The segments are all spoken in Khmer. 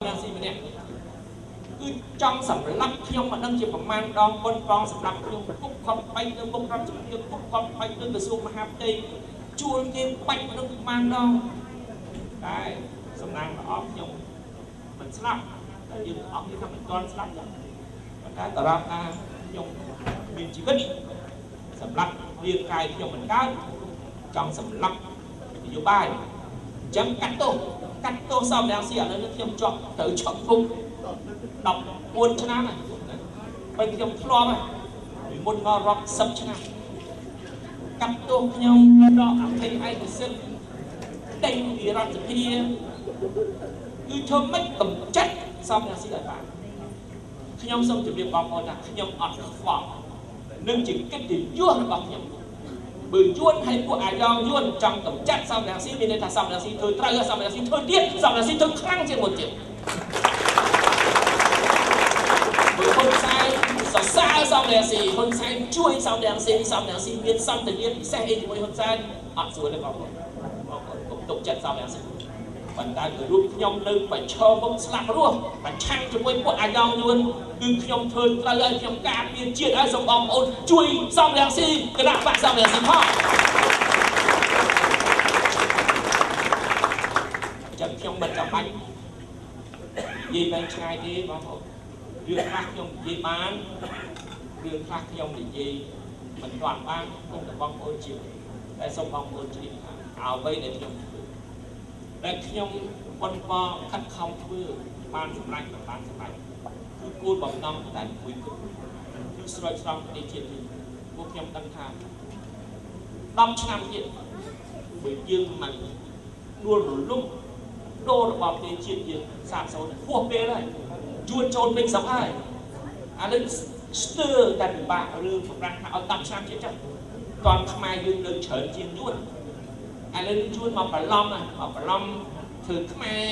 រងស៊ីម្នាក់គឺចង់សម្លាប់ខ្ញុំមិនដឹងជាប្រមាណដង ប៉ុនប៉ងសម្រាប់ខ្ញុំ គុកខំបាញ់នៅមុខរដ្ឋសភា គុកខំបាញ់នៅក្រសួងមហាផ្ទៃ ជួលគេបាច់មិនដឹងប្រមាណដង តែសំណាងល្អខ្ញុំមិនស្លាប់ តែយើងអស់គ្នាថាមិនទាន់ស្លាប់ទេ ប៉ុន្តែតរាប់ថាខ្ញុំមានជីវិត សម្រាប់រាងកាយខ្ញុំមិនកើត ចង់សម្លាប់នយោបាយ អញ្ចឹងកាត់ទោស កាត់ទោសសំរងស៊ី។ ឥឡូវនេះខ្ញុំជាប់ត្រូវឆក់គុក14ឆ្នាំហើយ ពេលខ្ញុំធ្លាប់ហើយពីមុនមករាប់សិបឆ្នាំ កាត់ទោសខ្ញុំ ដកអភ័យឯកសិទ្ធិ ដេញពីរដ្ឋសភា គឺធ្វើម៉េចកម្ចាត់សំរងស៊ីឲ្យបាន។ ខ្ញុំសូមជម្រាបបងប្អូនថា ខ្ញុំអត់ខ្វល់ នឹងជាកិត្តិយសរបស់ខ្ញុំ។ បើយួនហើយពួកអាយ៉ងយួនចង់កម្ចាត់សំរងស៊ី មានន័យថាសំរងស៊ីធ្វើត្រូវ សំរងស៊ីធ្វើទៀត សំរងស៊ីធ្វើខ្លាំងជាងមុនទៀត។ បើហ៊ុនសែនសរសើរសំរងស៊ី ហ៊ុនសែនជួយសំរងស៊ី សំរងស៊ីមានសន្តិភាពពិសេសអីជាមួយហ៊ុនសែន អត់ស្រួលទេបងប្អូន។ បងប្អូនកុំទុកចិត្តសំរងស៊ី ប៉ុន្តែគឺរូបខ្ញុំនៅប្រឈមមុខស្លាប់រស់ប្រឆាំងជាមួយពួកអាយ៉ងយួន គឺខ្ញុំធ្វើត្រូវឲ្យខ្ញុំការពារជាតិ ឲ្យសូមបងប្អូនជួយសំរងស៊ី គណៈបកសំរងស៊ីផង។ ចឹងខ្ញុំមិនចាំបាច់និយាយវែងឆ្ងាយទេបងប្អូន រឿងខ្លះខ្ញុំនិយាយបាន រឿងខ្លះខ្ញុំនិយាយមិនទាន់បាន ខ្ញុំតែបងប្អូនជាតែសូមបងប្អូនជ្រាបថា អ្វីដែលខ្ញុំធ្វើ ដែលខ្ញុំប៉ុនប៉ខិតខំធ្វើ បានសម្រេចមិនបានសម្រេច គឺគោលបំណងតែមួយគត់ គឺស្រោចស្រង់ប្រទេសជាតិនេះ។ ពួកខ្ញុំដឹងថា10ឆ្នាំទៀត បើយើងមិនដួលរលំដូររបបប្រទេសជាតិយើងសាបសូន្យ ហួសពេលហើយ យួនចូលពេញស្រុកហើយ។ អានេះស្ទើរតែពិបាករឿងសម្រាប់ថាឲ្យ10ឆ្នាំទៀតចុះ តន់ខ្មែរយើងនៅច្រើនជាងយួន។ ឥឡូវយួនមកបន្លំ មកបន្លំធ្វើខ្មែរ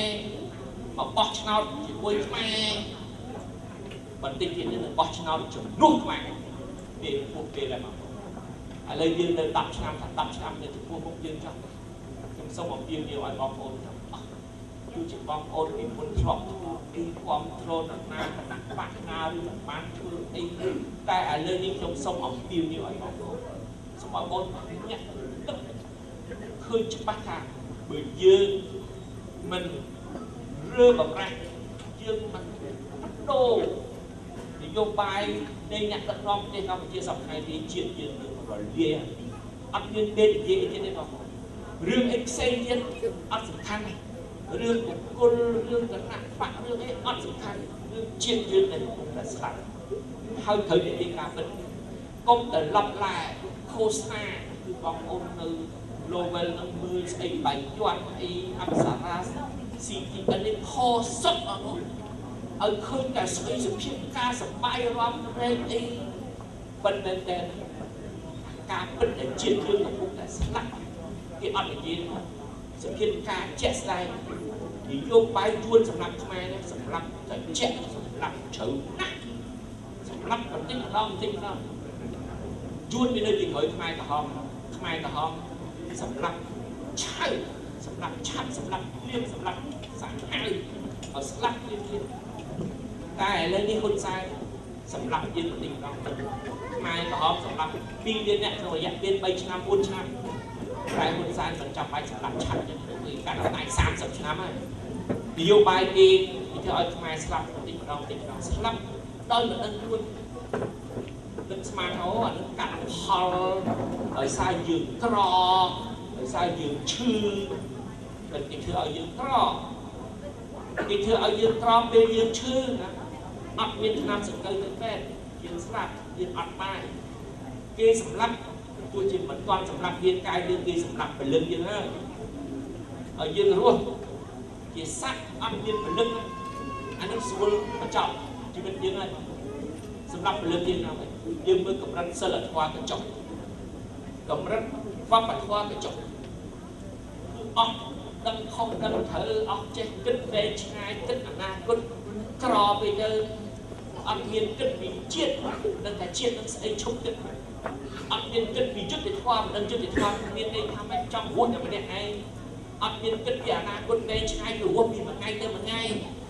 មកបោះឆ្នោតជាមួយខ្មែរ បន្តិចទៀតនេះនឹងបោះឆ្នោតជំនួសខ្មែរ ពេលពួកពេលដែរមក។ ឥឡូវយើងនៅ10ឆ្នាំ ថា10ឆ្នាំនៅចំពោះមុខយើងចុះ ខ្ញុំសូមអំពាវនាវឲ្យបងប្អូនទាំងអស់ គឺជាបងប្អូនពីមុនធ្លាប់ធ្វើអីគ្រប់គ្រងដល់ណាគណៈបកណា ឬមិនបានធ្វើអី តែឥឡូវនេះខ្ញុំសូមអំពាវនាវឲ្យបងប្អូន សូមឲ្យបងញាក់ទឹកឃើញច្បាស់ថា បើយើងមិនរើបំរាស់ យើងមិនបដូរនយោបាយនៃអ្នកដឹកនាំប្រទេសកម្ពុជាសប្តាហ៍នេះ ជាតិយើងនឹងរលាយ អត់មានពេលនិយាយអីទៀតទេបងប្អូន។ រឿងអីផ្សេងទៀតអត់សំខាន់ទេ រឿងបុគ្គល រឿងគណៈបក រឿងអីអត់សំខាន់ រឿងជាតិយើងដែលកំពុងតែស្លាប់ហើយ ត្រូវនិយាយការពិត កុំតែឡប់ឡែឃោសនា។ គឺបងប្អូននៅ Lowell នឹងមើលស្អីបាយ័នអីអប្សរា CTN នេះខសុតបងប្អូន ឲ្យឃើញតែស្អីសភាពការសបាយរំរែកអី ប៉ុន្តែតែការពិតដែលជាតិយើងកំពុងតែស្លាប់ គេអត់និយាយ។ សភាពការជាក់ស្ដែង នយោបាយយួនសម្រាប់ខ្មែរនេះ សម្រាប់ត្រជាក់ សម្រាប់ជ្រៅណាស់ សម្រាប់បន្តិចម្ដងបន្តិចម្ដង។ យួនវានៅពីក្រោយខ្មែរក្រហម ខ្មែរក្រហមសម្រាប់ឆៅ សម្រាប់ឆាប់ សម្រាប់ភ្លៀង សម្រាប់សាហាវ ឲ្យស្លាប់ភ្លាមភ្លាម តែឥឡូវនេះហ៊ុនសែនសម្រាប់យើងបន្តិចម្ដង។ ខ្មែរក្រហមសម្រាប់2លានអ្នកក្នុងរយៈពេល3ឆ្នាំ4ឆ្នាំ តែហ៊ុនសែនមិនចាំបាច់សម្រាប់ឆាប់ចឹង គឺកាន់អំណាច30ឆ្នាំហើយ នយោបាយគេគេធ្វើឲ្យខ្មែរស្លាប់បន្តិចម្ដងបន្តិចម្ដង ស្លាប់ដោយមិនដឹងខ្លួន នឹកស្មានអូអានឹងកាត់ផលដោយសារយើងក្រ ដោយសារយើងឈឺ តែគេធ្វើឲ្យយើងក្រ គេធ្វើឲ្យយើងក្រពេលយើងឈឺណា អត់មានថ្នាំសង្កូវទៅពេទ្យ យើងស្លាប់ យើងអត់បាយ គេសម្លាប់ ទោះជាមិនទាន់សម្លាប់រាងកាយយើង គេសម្លាប់ព្រលឹងយើងហើយ ឲ្យយើងរស់ជាសត្វអត់មានព្រលឹង អានេះស្រួលបញ្ចប់ជីវិតយើងហើយ។ សម្រាប់ព្រលឹងយើងហ្នឹង យើងមើលកម្រិតសិលធម៌កញ្ចុះ កម្រិតវប្បធម៌កញ្ចុះ គឺអស់ដឹងខុសដឹងត្រូវ អស់ចេះគិតវែងឆ្ងាយ គិតអនាគត ក្រពេកទៅ អត់មានគិតពីជាតិ ដឹងថាជាតិនឹងស្អី ឈប់គិត អត់មានគិតពីយុត្តិធម៌ មិនដឹងយុត្តិធម៌មានន័យថាម៉េច ចង់រស់តែម្នាក់ឯង អត់មានគិតពីអនាគតវែងឆ្ងាយ គឺរស់ពីមួយថ្ងៃទៅមួយថ្ងៃ។